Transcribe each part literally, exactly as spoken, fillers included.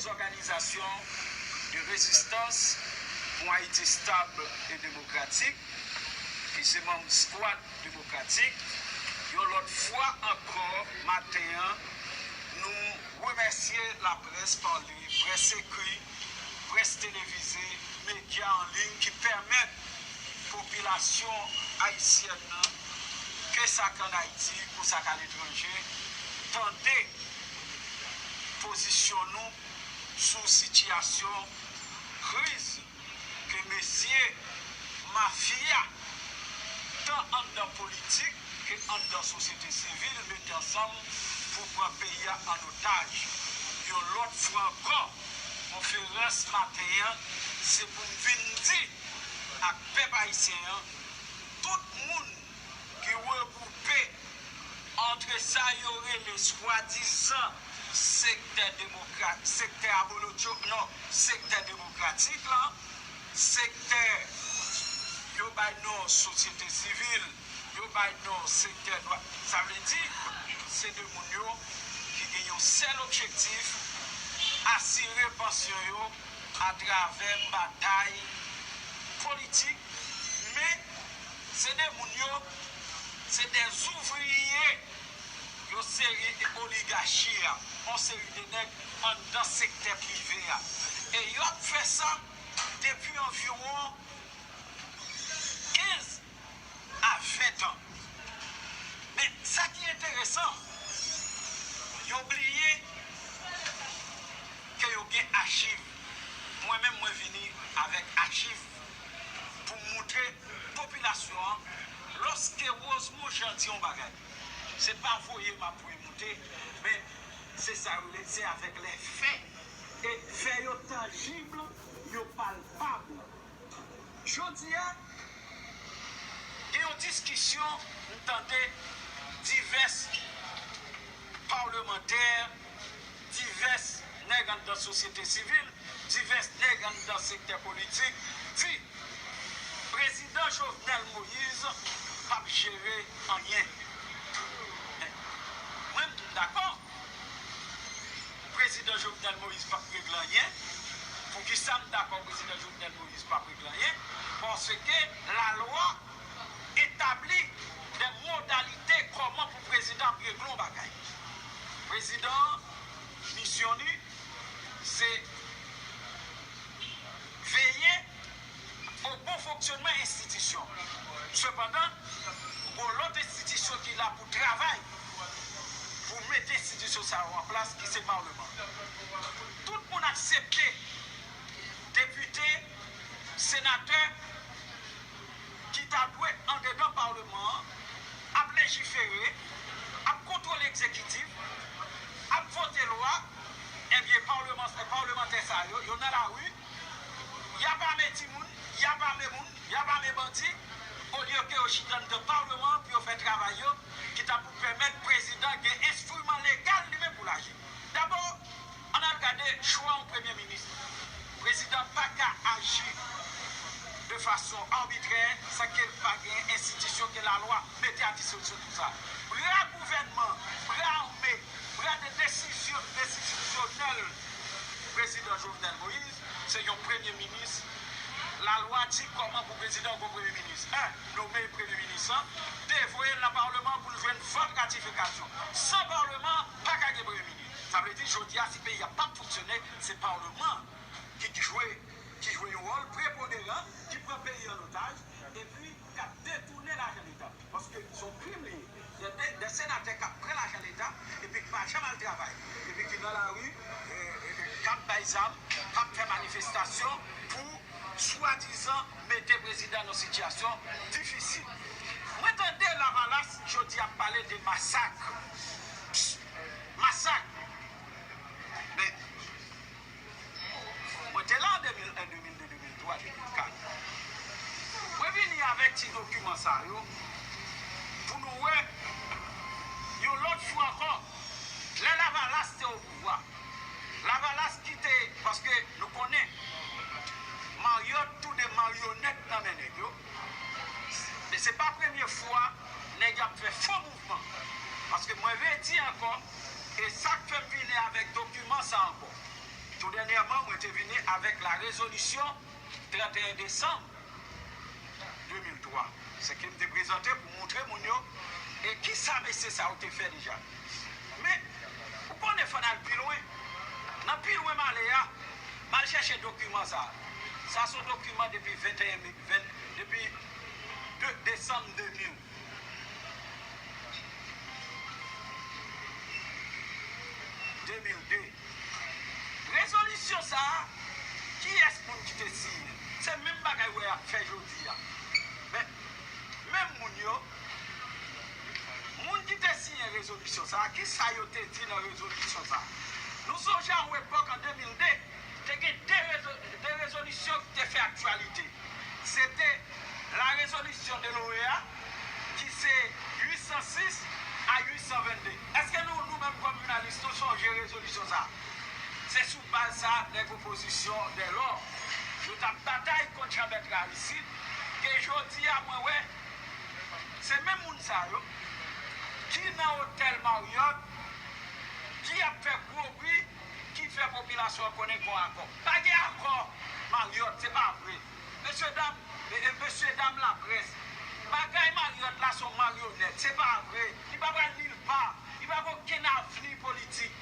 Òganizasyon de rezistans pou Ayiti stab e demokratik, ki se manm Skwad Demokratik, yon lòt fwa ankò maten an, nou remèsye laprès pale, près ekri, près televize, medya an liy ki pèmèt popilasyon ayisyèn nan, ke sa k ann Ayiti kou sa k aletranje, tande pozisyon nou sou sitiyasyon kriz ke mesye mafya, tan anndan politik ke anndan sosyete sivil, mete ansanm pou pran peyi a an otaj. Yon lòt fwa ankò, konferans maten an, se pou m vin di ak pèp ayisyen an, tout moun ki regwoupe antre sa yo rele swadizan sektè demokrat, sektè abolotcho, non, sektè demokratik lan, sektè yo bay non sosyete sivil, yo bay non sektè dwa. Sa vle di, se de moun yo ki gen yon sèl objektif, asire pansyon yo atravè batay politik, men se de moun yo, se de ouvriye, yon seri de oligachi a, yon seri de nèg anndan sektè prive a. E y ap fè sa depi anviwon kenz a ven tan. Men sa ki enteresan, yo bliye ke yo gen achiv. Mwen menm, mwen vini avèk achiv pou m moutre popilasyon an, lòske Rosemond Jean di yon bagay, se pa voye m ap voye moute, men se sa yo rele, se avèk lè fè. E fè yo tanjib, yo palpab. Jodi a, gen yon diskisyon m tande divès palmantè, divès nèg anndan sosyete sivil, divès nèg anndan sektè politik di Prezidan Jovenel Moïse p ap jere anyen. Mwen, m dakò. Prezidan Jovenel Moïse p ap regle anyen. Poukisa m dakò Prezidan Jovenel Moïse p ap regle anyen? Paske lalwa etabli de modalite kòman pou prezidan ap regle yon bagay. Prezidan an, misyon li, se veye o bon fonksyonman enstitisyon. Sepandan, gon lòt enstitisyon ki la pou travay, pou mete enstitisyon sa yo an plas, ki se palman. Tout moun aksepte depite, senatè, ki ta dwe andedan palman an, ap lejifere, ap kontwole egzekitif, ap vote lwa, ebyen, palman, palmantè sa yo, yo nan lari, y ap ame timoun, y ap ame moun, y ap ame bandi, olye ke yo chita anndan palman an pou yo fè travay yo, ki ta pou pèmèt prezidan gen enstriman legal li menm pou l aji. Dabò, ann al gade chwa yon premye minis. Prezidan pa ka aji de fason abitrè san ke l pa gen enstitisyon ke lalwa mete a dispozisyon pou sa. Bra gouvènman, bra ame, bra de desizyon, desizisyonèl prezidan Jovenel Moïse, se yon premye minis. Lalwa di kòman pou prezidan gon premye minis. En, nome premye minis lan, devoye l nan palman pou l jwenn vòt ratifikasyon. San palman, pa ka gen premye minis. Sa vle di, jodi a, si peyi a p ap fonksyone, se palman ki jwe, ki jwe yon wòl preponeran, ki pran peyi an otaj, epi k ap detounen lajan Leta. Paske se yon krim li ye. Gen de, de senatè k ap pran lajan Leta, epi k pa janm al travay, epi ki nan lari, e, e, e, k ap bay zam, k ap fè manifestasyon pou swadizan mete prezidan nan sitiyasyon difisil. Mwen tande Lavalas jodi ap pale de masak. Masak. Men, mwen te la an de mil en, de mil de, de mil twa, de mil kat. Mwen vini avèk ti dokiman sa yo pou nou wè yon lòt fwa ankò, lè Lavalas te o pouvwa, Lavalas ki te, paske nou konnen Mariotte tounen maryonèt nan men nèg yo. Men se pa premye fwa nèg y ap fè fo mouvman. Paske mwen redi ankò, e sa k fè m vini avèk dokiman sa ankò. Tou dènyèman, mwen te vini avèk la rezolisyon trannteyen desanm de mil twa. Se ke m te prezante pou montre moun yo e kisa mesye sa yo te fè deja. Men, ou konnen fò n al pi lwen. Nan pi lwen m ale a, m al chèche dokiman sa. Sa se yon dokiman depi venteyen me, ven, depi de, desanm de mil. De mil de. Rezolisyon sa a, kiyès moun ki te siyen? Se menm bagay w wè y ap fè jodi a. Men, menm moun yo, moun ki te siyen rezolisyon sa a, kisa yo te di nan rezolisyon sa a? Nou sonje a yon epòk an de mil de, te gen de rezo-, de rezolisyon ki te fè aktyalite. Se te la rezolisyon de l'OEA, ki se uit san sis a uit san vennde. Èske nou, nou menm kòm jounalis, nou sonje rezolisyon sa a? Se sou baz sa a, nèg opozisyon Dèlò, yo t ap batay kont Jean Bertrand Aristide, ke jodi a, mwen wè, se menm moun sa yo ki nan otèl Marriott, ki ap fè gwo bri, ki fè popilasyon an konnen gen yon akò. Pa gen akò Marriott, se pa vre. Mesye dam, e, e, mesye dam laprès, bagay Marriott la se yon maryonèt, se pa vre. Li pa pral nilpa, li pa gen okenn avni politik,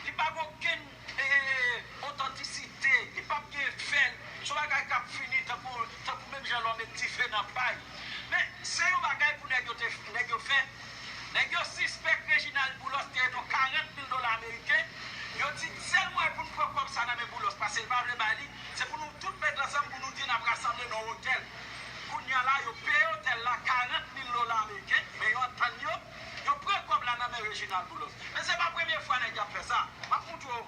li pa gen okenn, e, e, e, otantisite, li p ap gen fè l. Se yon bagay k ap fini tankou, tankou menm jan lè w met dife nan pay. Men, se yon bagay pou nèg yo te, nèg yo fè. Nèg yo sispèk Reginald Boulos te ret yon karant mil dola ameriken. Yo di sèl mwayen pou n pran kòb sa nan men Boulos, paske l pa vle bay li, se pou nou tout met ansanm pou nou di n ap rasanble nan yon otèl. Kounye a la, yo peye otèl la karant mil dola ameriken, men yo antann yo, yo pran kòb la nan men Reginald Boulos. Men se pa premye fwa nèg yo ap fè sa. M ap montre w,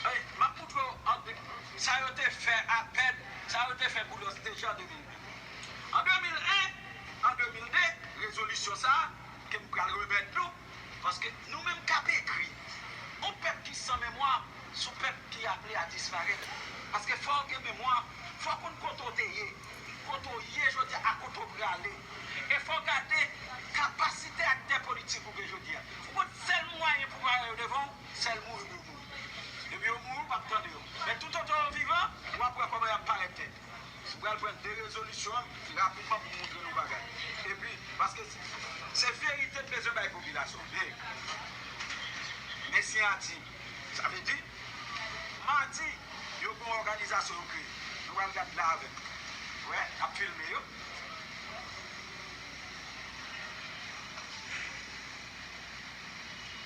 ey, m ap montre w an, sa yo te fè apèn, sa yo te fè Boulos deja an de mil de. An de mil en, an de mil de, rezolisyon sa a, ke m pral remèt nou, paske nou menm k ap ekri, yon pèp ki san memwa, se yon pèp ki aple a disparèt. Paske fò w gen memwa, fò w konn kote w te ye, kote w ye jodi a, a kote w prale. E fò w gade kapasite aktè politik ou gen jodi a. Ou konn sèl mwayen pou w pa wè yo devan w, sèl mouri pou yo mouri. Depi yo mouri, ou p ap tande yo. Men toutotan yo vivan, w ap wè kòman y ap parèt tèt. M pral pran de rezolisyon an rapidman pou m montre nou bagay. Epi, paske se, se verite n bezwen bay popilasyon. Men, men siyati, sa vle di, madi, yo gen yon òganizasyon yo kreye. Nou pral gade la avè m. Wè, ap filme yo.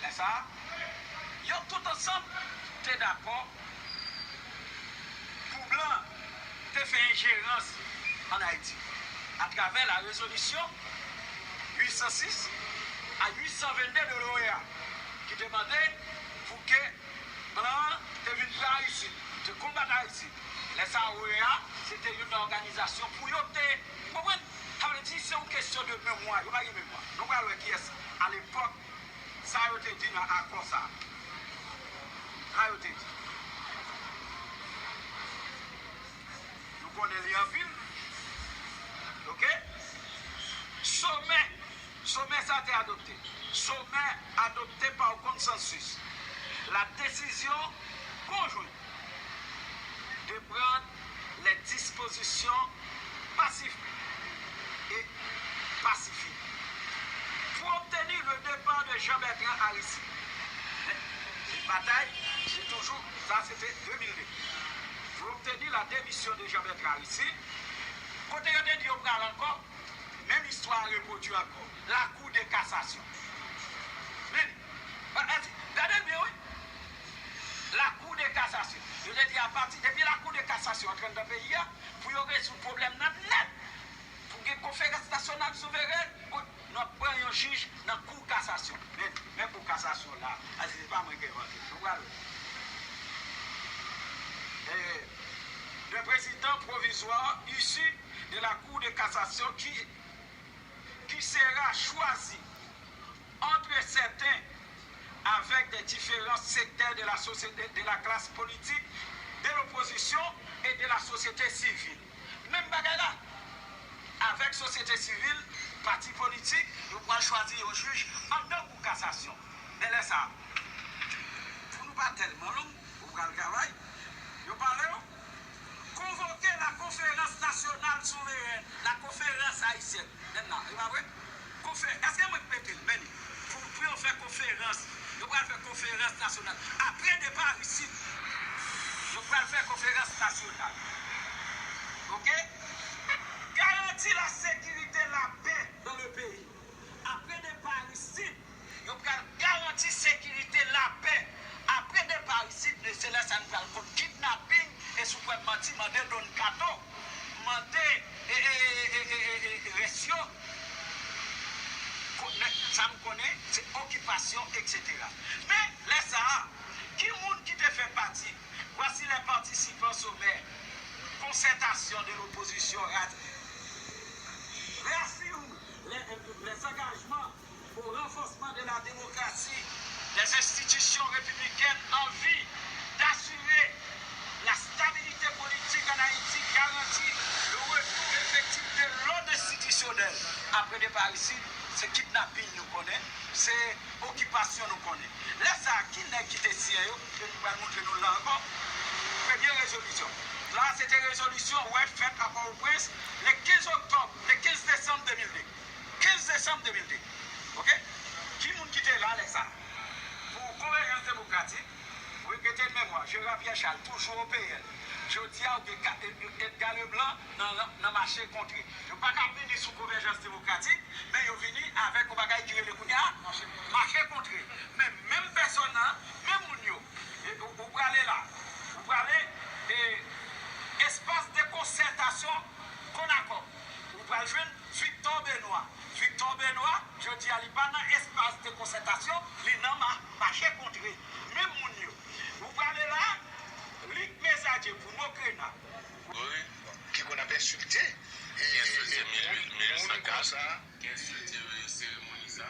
Lè sa a, yo tout ansanm te dakò pou blan te fè enjerans ann Ayiti atravè la rezolisyon uit san sis a uit san vennde de l'OEA, ki te mande pou ke blan an te vin pran Ayiti, te konbat Ayiti. Lè sa a, OEA, se te youn nan òganizasyon pou yo te, w konprann? Sa vle di, se yon kesyon de memwa. Yo pa gen memwa. Nou pral wè kiyès, alepòk, sa yo te di nan akò sa a. Sa yo te di. Nou konnen li anpil. Oke? Somè, somè sa te adopte. Sommet adopté par consensus la décision conjointe de prendre les dispositions pacifiques et pacifiques pour obtenir le départ de Jean-Bertrand Aristide. Men, batay, se toujou, sa se te de mil de. Pour obtenir la démission de Jean-Bertrand Aristide, kote yo te di yo pral ankò, menm istwa a repwodui ankò. Lakou de kasasyon. Men, gade byen, wi. Lakou de kasasyon. Yo te di apati, depi lakou de kasasyon antre anndan peyi a, pou yo rezoud pwoblèm nan nèt, pou gen konferans nasyonal souveren, pou nou ap pran yon jij nan kou kasasyon. Men, men kou kasasyon la, a, se pa mwen ki envante. Nou pral wè. Eh, de président provisoire issu de la Cour de cassation qui, qui sera choisi entre certains avec des différents secteurs de la société, de la classe politique, de l'opposition et de la société civile. Menm bagay la, avèk sosyete sivil, pati politik, yo pral chwazi yon jij anndan kou kasasyon. Men lè sa a, pou nou pa tèlman long, al travay. Yo pale w. Konvoke la konferans nasyonal souverèn, la konferans ayisyèn. Menm nan, e pa vre? Konfè-, èske mwen k mete l? Men li. Pou, pou yo fè konferans. Yo pral fè konferans nasyonal. Apre depa Aristide, yo pral fè konferans nasyonal. Oke? Garanti la sécurité, la paix dans le pays. Apre depa Aristide, yo pral garanti sekirite, lapè. Apre depa Aristide, se lè sa a nou pral kont kidnaping, e si w kwè m manti, mande Don Kato, mande, e, e, rès yo. Ko-, nèg, sa m konnen, se okipasyon, et cetera. Men, lè sa a, ki moun ki te fè pati? Voici les participants sommaires. Concertation de l'opposition, rat-, rasirou les, les engagements au renforcement de la démocratie, des institutions républicaines en vue d'assurer la stabilité politique en Haïti, garantir le retour effectif de l'ordre institutionnel. Apre depa Aristide, se kidnaping nou konnen, se okipasyon nou konnen. Lè sa a, ki nèg ki te siyen yo? Ke nou pral montre nou l la ankò. Premye rezolisyon. La, se te rezolisyon, w wè, fèt a Pòtoprens, le quinze octobre, le quinze décembre deux mille deux. Quinze décembre deux mille deux. Oke? Ki moun ki te la lè sa a? Pou Konvèjans Demokratik, regrete memwa, Gérard Pierre Charles, toujou o P N. Jodi a, ou gen Ka-, Edgar Leblanc nan, nan, nan mache kontre. Yo pa ka vini sou Konvèjans Demokratik, men yo vini avèk yon bagay ki rele kounye a mache kontre. Men menm pèsòn nan, menm moun yo, e, ou, ou prale la, ou prale, e, espas de konsètasyon Konakò, ou pral jwenn Victor Benoît. Victor Benoît, jodi a, li pa nan espas de konsètasyon, li nan ma-, mache kontre. Menm moun yo. Ou prale la, Luc Messager pou Mocrena. Wi. Ki konn ap ensilte, e, ki ensilte e, moun, moun konsa. Ki ensilte seremoni sa.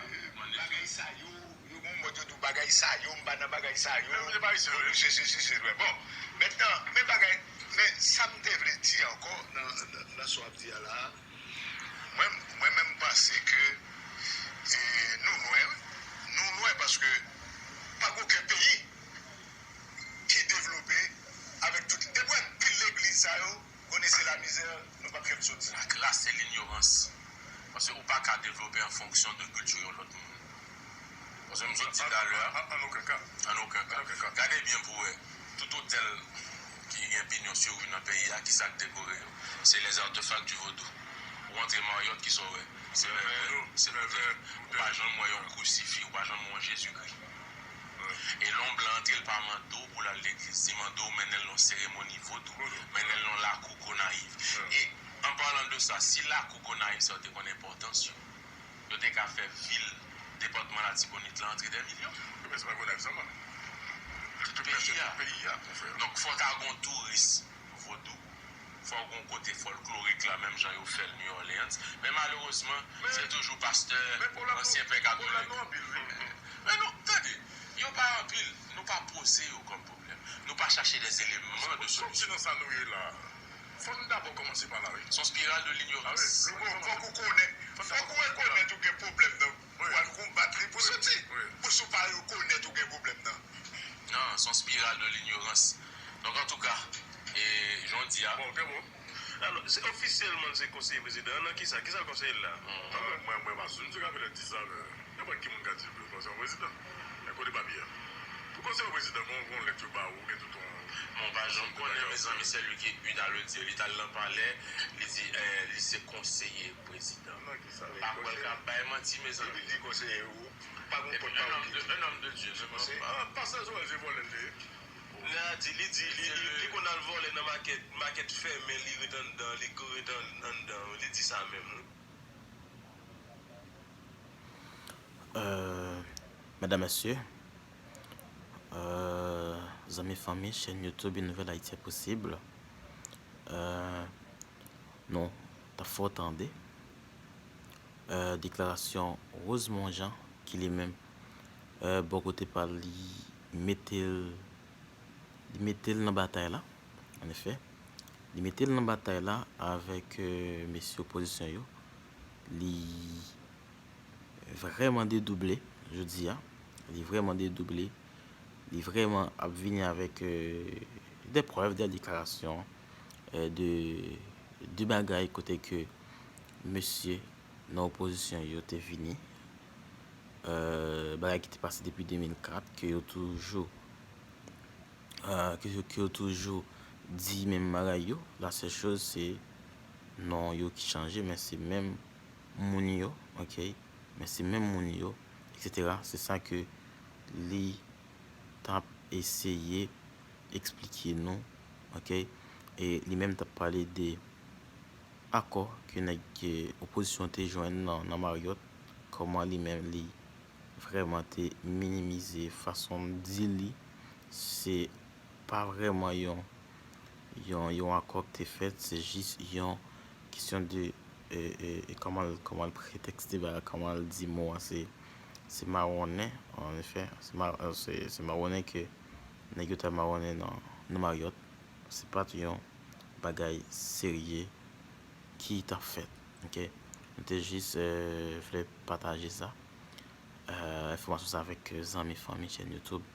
Bagay sa yo, yo gon mòd yo di w bagay sa yo, m pa nan bagay sa yo. Se pa isit, wi. Se, se, se, se, bon. Mentnan, men bagay, men sa m te vle di ankò nan, nan, nan sa w ap di a la, mwen, mwen menm m panse ke, e, nou nwè, wi. Nou nwè paske pa gen okenn peyi ki devlope avèk tout. Depi w wè pil legliz sa yo, konnen se lamizè, nou p ap janm soti. Laklas se linyorans. Paske ou pa ka devlope an fonksyon de kilti yon lòt moun. Paske m sot di talè a. An, an, an okenn ka. An okenn ka. An okenn ka. Gade byen pou w wè. Tout otèl ki gen pignon sur rue nan peyi a, ki sa k dekore yo? Se les artefacts du vodou. Ou antre Mayòt, ki sa w wè? Se vèvè. Se vèvè. Ou pa janm wè yon krisifi, ou pa janm wè yon Jezikri. E lè yon blan antre, l pa mande w pou l al legliz, li mande w mennen l nan yon seremoni vodou, mennen l nan yon lakou Gonayiv. E, an palan de sa, si lakou Gonayiv sa yo te konn enpòtans yo, yo te ka fè vil, depatman Latibonit la antre dè milyon. Men se pa Gonayiv sèlman. Tout peyi a. Tout peyi a, mon frè. Donk, fò ta gon touris vodou. Fò w gon kote fòlklorik la, menm jan yo fè l New Orleans. Men malerezman, se toujou pastè, ansyen pè katolik. Men pwoblèm nou anpil, wi. Men nou, tande, yo pa anpil, nou pa poze yo kòm pwoblèm. Nou pa chache des éléments de solution. Pou soti nan sa nou ye la, fò n dabò kòmanse pa la, wi. Se yon spiral de l'ignorance. Fòk ou konnen, fòk ou rekonèt ou gen pwoblèm nan pou w al konbat li pou soti. Pou si w pa rekonèt ou gen pwoblèm nan. Non, se yon spiral de l'ignorance. Donk, antouka, e, jan w di a. Bon, trè bon. Alò, se ofisyèlman se konseye prezidan an, nan kisa? Kisa l konseye l la? Mwen, mwen, mwen pa sou, m di w ka fè lè di sa, men nenpòt ki moun ka di l pou l konseye yon prezidan. Men kote papye a? Pou konseye yon prezidan, gon, gon lèt yo ba ou, gen tout yon. Bon, pa janm konnen, mezanmi, celui qui est, li t al le dire, li t al nan palè, li di, eh, li se konseye prezidan. Nan kisa? Pa kwè l ka bay manti, mezanmi. Epi l di konseye ou, pa gon pòtpawòl ki di. Un homme de Dieu, se konseye. Ah, pastè Joel, se vòlè l te ye. Lè a di, li di, li, li, li konn al vòlè nan makèt, makèt fèmen, li ret anndan, li ret an-, anndan, li di sa menm, wi. Euh, medam, mesye, euh, zanmi, fanmi, chèn YouTube Une Nouvelle Haïti est possible. Euh, nou t ap fè w tande, euh, deklarasyon Rosemond Jean, ki li menm, euh, bò kote pa l, li mete l, li mete l nan batay la, anefè. Li mete l nan batay la avèk, euh, mesye opozisyon yo. Li vrèman dedouble jodi a. Li vrèman dedouble. li vrèman ap vini avèk euh, des preuves, des déclarations euh, de, de bagay kote ke mesye nan opozisyon yo te vini. Euh, bagay ki te pase depi de mil kat, ke yo toujou euh, ke, ke yo toujou di menm bagay yo. La sèl choz se non yo ki chanje, men se menm moun yo, ok? Men se menm moun yo, et cetera. Se sa ke li t ap eseye eksplike nou, ok? E li menm t ap pale de akò ke nèg ke opozisyon te jwenn nan, nan Maryòt, kòman li menm li vrèman te minimize fason m di li, se pa vrèman yon yon, yon akò ki te fèt, se jis yon kesyon de e, e, e kòman l, kòman l pretèkste bagay, kòman l di mo a, se se mawonnen, an efè, se ma, se, se mawonnen ke nèg yo ta mawonnen nan, nan Maryòt. Se pa t yon bagay serye ki t ap fèt, ok? Nou te jis euh, vle pataje sa, euh, enfòmasyon sa avèk euh, zanmi, fanmi, chèn YouTube.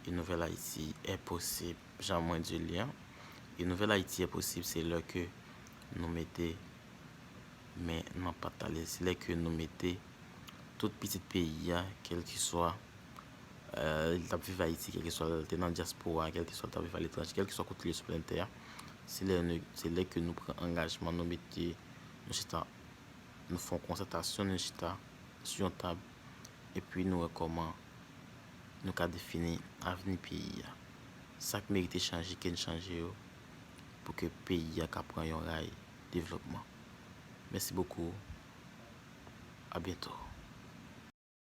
E Nouvèl Ayiti est possible, jan mwen di li an. E Nouvèl Ayiti est possible, se lè ke nou mete men nan pat talè, se lè ke nou mete tout pitit peyi a, kèlkeswa euh, li t ap viv Ayiti, kèlkeswa l te nan dyaspora, kèlkeswa l t ap viv aletranje, kèlkeswa kote l ye sou planèt tè a, se lè, nou, se lè ke nou pran angajman, nou mete, nou chita, nou fè yon konsètasyon, nou chita sou yon tab, epi nou wè kòman nou ka defini avni peyi a. Sa k merite chanje, ke n chanje yo, pou ke peyi a ka pran yon ray devlopman. Mèsi bokou. A byento.